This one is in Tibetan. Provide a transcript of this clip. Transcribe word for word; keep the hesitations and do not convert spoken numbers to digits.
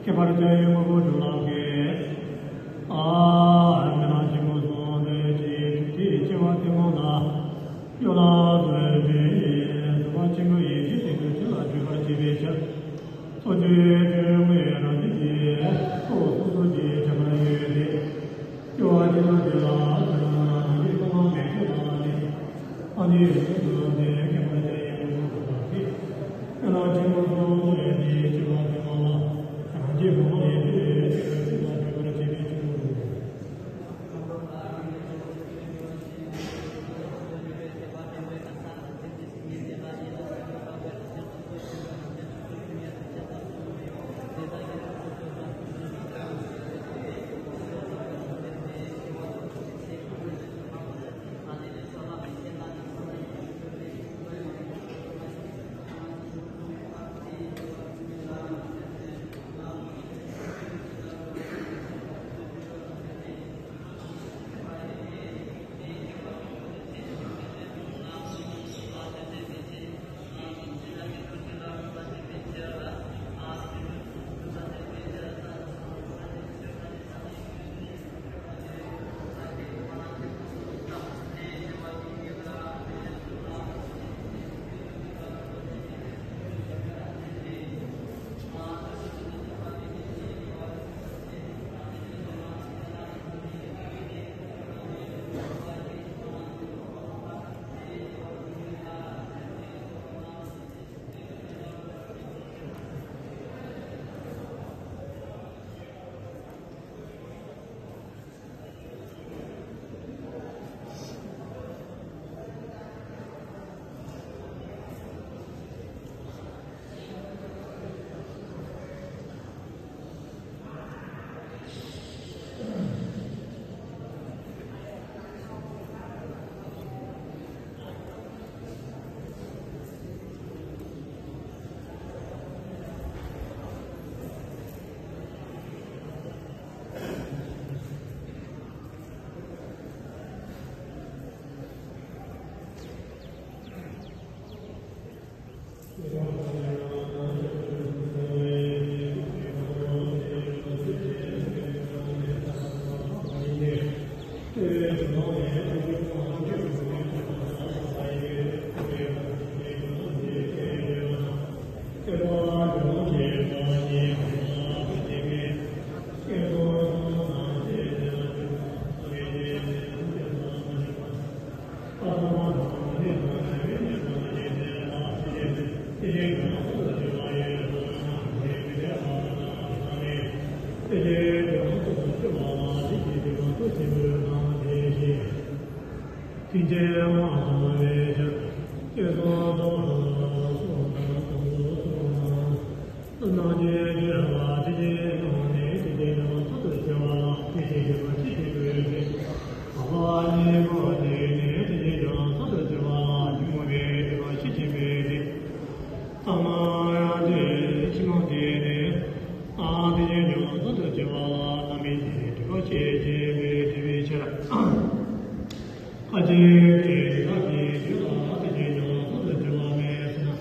ཁྱད་པར་ཅན་དངོས་པོ་སྒྲུབ་ལམ་གྱི། ཨ། མི་ལ་ཆེན་པོ་གསུམ་དེ་ཅི་དེའི་སྐྱེ་བ་ཐུན་མོང་ན། གཡོ་ལ་སོགས་པའི་རྫོགས་པ་ཆེན་པོ་ཡེ་ཤེས་ཀྱི་ཆོས་ལ་འཇུག་པར་བྱེད་པའི་ཕྱིར། ཚོགས་ཆེན་དངོས་རང་བཞིན་གྱིས་ཚོགས་སོ་སོ་ཀྱི་ཁྱད་པར་ཡོད་དེ། སྐྱེ་བ་ཅི་ལ་དེ་ལ་ཐ་ན་ཐ་སྙད་སྤངས་པ་མེད་པའི་བླ་མ་ནི། ཨ་ནི་ཡོད་དུ་ལྡན་ཁྱད་པར་ཅན་ཡིན་པའི་ཕྱིར། དེ་ལ་ཆེན་པོ་གསུམ་ཡོད་དེ་སྐྱེ་བ་ཐུན་མོང་ལ་རང་རྒྱལ་བུ་མོ་ཡིན་པའི་ཕྱིར་ཆོས་ལ་འཇུག་པར་བྱེད་པའི་ཕྱིར། ཁ་ཅིག་གིས་དེ་དག་གི་རྒྱུད་ལ་དེ་བཞིན་སྦྱོར་བ་མེད་ཟེར་ན།